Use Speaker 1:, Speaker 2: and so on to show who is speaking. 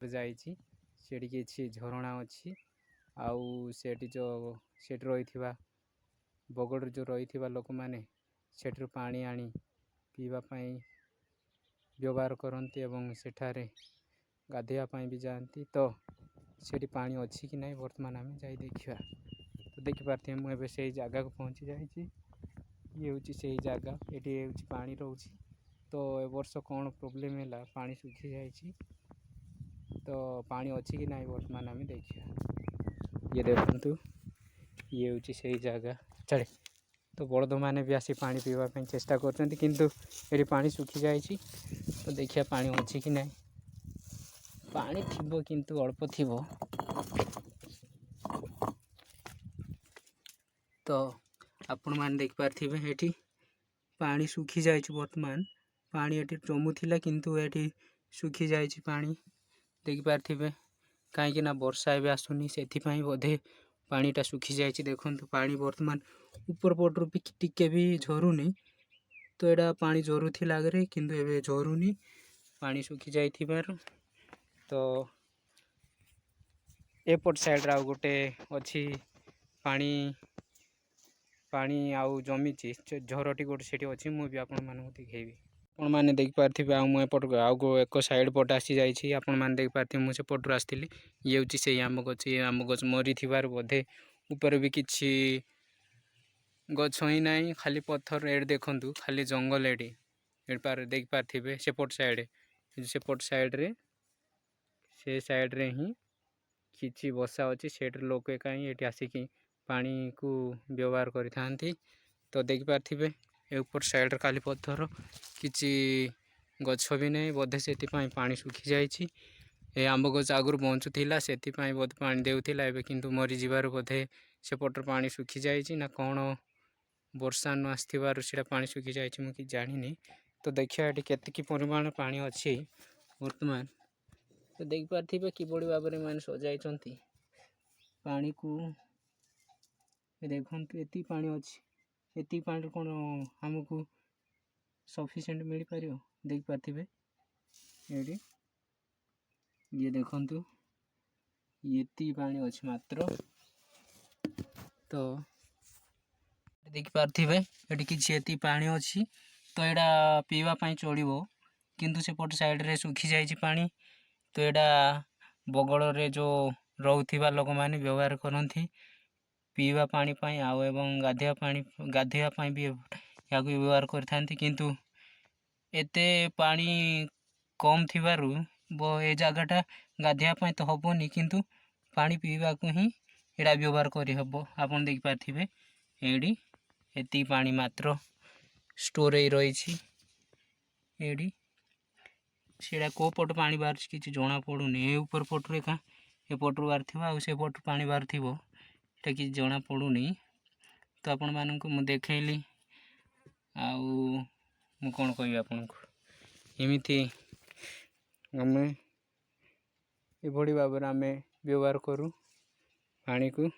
Speaker 1: ଯାଇଛି। ସେଠି କିଛି ଝରଣା ଅଛି ଆଉ ସେଠି ଯେଉଁ ସେଠି ରହିଥିବା ବଗଡ଼ରେ ଯେଉଁ ରହିଥିବା ଲୋକମାନେ ସେଠାରୁ ପାଣି ଆଣି ପିଇବା ପାଇଁ ବ୍ୟବହାର କରନ୍ତି ଏବଂ ସେଠାରେ ଗାଧୋଇବା ପାଇଁ ବି ଯାଆନ୍ତି। ତ ସେଠି ପାଣି ଅଛି କି ନାହିଁ, ବର୍ତ୍ତମାନ ଆମେ ଯାଇ ଦେଖିବା। ତ ଦେଖିପାରୁଥିବେ, ମୁଁ ଏବେ ସେଇ ଜାଗାକୁ ପହଞ୍ଚି ଯାଇଛି। ଇଏ ହେଉଛି ସେଇ ଜାଗା, ଏଠି ହେଉଛି ପାଣି ରହୁଛି। ତ ଏ ବର୍ଷ କ'ଣ ପ୍ରୋବ୍ଲେମ୍ ହେଲା, ପାଣି ଶୁଖିଯାଇଛି। ତ ପାଣି ଅଛି କି ନାହିଁ, ବର୍ତ୍ତମାନ ଆମେ ଦେଖିବା। ଇଏ ଦେଖନ୍ତୁ, ଇଏ ହେଉଛି ସେଇ ଜାଗା ଛାଡ଼େ। ତ ବଳଦମାନେ ବି ଆସି ପାଣି ପିଇବା ପାଇଁ ଚେଷ୍ଟା କରୁଛନ୍ତି, କିନ୍ତୁ ଏଠି ପାଣି ଶୁଖିଯାଇଛି। ତ ଦେଖିବା ପାଣି ଅଛି କି ନାହିଁ। ପାଣି ଥିବ କିନ୍ତୁ ଅଳ୍ପ ଥିବ। ତ ଆପଣମାନେ ଦେଖିପାରୁଥିବେ, ଏଠି ପାଣି ଶୁଖିଯାଇଛି। ବର୍ତ୍ତମାନ ପାଣି ଏଠି ଜମୁଥିଲା, କିନ୍ତୁ ଏଠି ଶୁଖିଯାଇଛି ପାଣି, ଦେଖିପାରୁଥିବେ। କାହିଁକି ନା ବର୍ଷା ଏବେ ଆସୁନି, ସେଥିପାଇଁ ବୋଧେ ପାଣିଟା ଶୁଖିଯାଇଛି। ଦେଖନ୍ତୁ, ପାଣି ବର୍ତ୍ତମାନ ଉପର ପଟରୁ ବି ଟିକେ ବି ଝରୁନି। ତ ଏଇଟା ପାଣି ଝରୁଥିଲା ଆଗରେ, କିନ୍ତୁ ଏବେ ଝରୁନି ପାଣି ଶୁଖି ଯାଇଥିବାରୁ। ତ ଏପଟ ସାଇଡ଼୍ରେ ଆଉ ଗୋଟେ ଅଛି, ପାଣି ପାଣି ଆଉ ଜମିଛି। ଝରଟି ଗୋଟେ ସେଠି ଅଛି, ମୁଁ ବି ଆପଣମାନଙ୍କୁ ଦେଖେଇବି। ଆପଣମାନେ ଦେଖିପାରୁଥିବେ, ଆଉ ମୁଁ ଏପଟକୁ ଆଉ ଏକ ସାଇଡ଼୍ ପଟେ ଆସିଯାଇଛି। ଆପଣମାନେ ଦେଖିପାରୁଥିବେ, ମୁଁ ସେପଟରୁ ଆସିଥିଲି। ଇଏ ହେଉଛି ସେଇ ଆମ୍ବ ଗଛ। ଇଏ ଆମ୍ବ ଗଛ ମରିଥିବାରୁ ବୋଧେ ଉପରେ ବି କିଛି ଗଛ ହିଁ ନାହିଁ, ଖାଲି ପଥର। ଏଠି ଦେଖନ୍ତୁ, ଖାଲି ଜଙ୍ଗଲ ଏଠି। ଏଠି ପାର ଦେଖିପାରୁଥିବେ, ସେପଟ ସାଇଡ଼୍, ସେପଟ ସାଇଡ଼୍ରେ, ସେ ସାଇଡ଼୍ରେ ହିଁ କିଛି ବସା ଅଛି। ସେଇଠି ଲୋକେ କାହିଁ ଏଠି ଆସିକି ପାଣିକୁ ବ୍ୟବହାର କରିଥାନ୍ତି। ତ ଦେଖିପାରୁଥିବେ, ଏ ଉପର ସାଇଡ଼୍ରେ ଖାଲି ପଥର, କିଛି ଗଛ ବି ନାହିଁ। ବୋଧେ ସେଥିପାଇଁ ପାଣି ଶୁଖିଯାଇଛି। ଏ ଆମ୍ବ ଗଛ ଆଗରୁ ବଞ୍ଚୁଥିଲା, ସେଥିପାଇଁ ବୋଧେ ପାଣି ଦେଉଥିଲା। ଏବେ କିନ୍ତୁ ମରିଯିବାରୁ ବୋଧେ ସେପଟର ପାଣି ଶୁଖିଯାଇଛି ନା କ'ଣ, ବର୍ଷା ନ ଆସିଥିବାରୁ ସେଇଟା ପାଣି ଶୁଖିଯାଇଛି, ମୁଁ କିଛି ଜାଣିନି। ତ ଦେଖିବା ଏଠି କେତିକି ପରିମାଣ ପାଣି ଅଛି ବର୍ତ୍ତମାନ। ତ ଦେଖିପାରୁଥିବେ କିଭଳି ଭାବରେ ମାନେ ସଜାଇଛନ୍ତି ପାଣିକୁ। ଏ ଦେଖନ୍ତୁ, ଏତିକି ପାଣି ଅଛି। ଏତିକି ପାଣିରୁ କ'ଣ ଆମକୁ ସଫିସିଏଣ୍ଟ ମିଳିପାରିବ? ଦେଖିପାରୁଥିବେ ଏଇଠି, ଇଏ ଦେଖନ୍ତୁ, ଏତିକି ପାଣି ଅଛି ମାତ୍ର। ତ ଦେଖିପାରୁଥିବେ, ଏଠି କିଛି ଏତିକି ପାଣି ଅଛି। ତ ଏଇଟା ପିଇବା ପାଇଁ ଚଳିବ, କିନ୍ତୁ ସେପଟ ସାଇଡ଼ରେ ଶୁଖିଯାଇଛି ପାଣି। ତ ଏଇଟା ବଗଡ଼ରେ ଯେଉଁ ରହୁଥିବା ଲୋକମାନେ ବ୍ୟବହାର କରନ୍ତି ପିଇବା ପାଣି ପାଇଁ, ଆଉ ଏବଂ ଗାଧୋଇବା ପାଣି, ଗାଧୋଇବା ପାଇଁ ବି ଏହାକୁ ବ୍ୟବହାର କରିଥାନ୍ତି। କିନ୍ତୁ ଏତେ ପାଣି କମ୍ ଥିବାରୁ ଏ ଜାଗାଟା ଗାଧୋଇବା ପାଇଁ ତ ହେବନି, କିନ୍ତୁ ପାଣି ପିଇବାକୁ ହିଁ ଏଇଟା ବ୍ୟବହାର କରିହେବ। ଆପଣ ଦେଖିପାରୁଥିବେ, ଏଇଠି ଏତିକି ପାଣି ମାତ୍ର ଷ୍ଟୋର୍ ହେଇ ରହିଛି ଏଇଠି। ସେଇଟା କେଉଁ ପଟୁ ପାଣି ବାହାରୁଛି କିଛି ଜଣା ପଡ଼ୁନି। ଏ ଉପର ପଟରୁ ଏକା ଏପଟରୁ ବାହାରୁଥିବ ଆଉ ସେପଟରୁ ପାଣି ବାହାରୁଥିବ, ଏଇଟା କିଛି ଜଣା ପଡ଼ୁନି। ତ ଆପଣମାନଙ୍କୁ ମୁଁ ଦେଖେଇଲି, ଆଉ ମୁଁ କ'ଣ କହିବି ଆପଣଙ୍କୁ? ଏମିତି ଆମେ ଏଭଳି ଭାବରେ ଆମେ ବ୍ୟବହାର କରୁ ପାଣିକୁ।